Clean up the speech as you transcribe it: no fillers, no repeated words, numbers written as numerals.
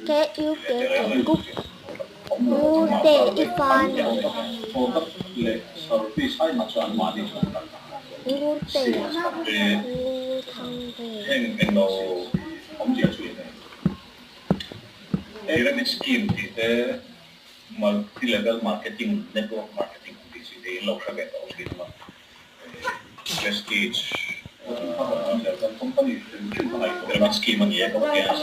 Ke yêu ke ke cúc Ngurte i fa ni. Ngurte Ngurthangvela. Pyramid scheme tih te, multi level marketing, network marketing tih chi te in lo hre ve tawh thin a, prestige pyramid scheme a ni e ka tia.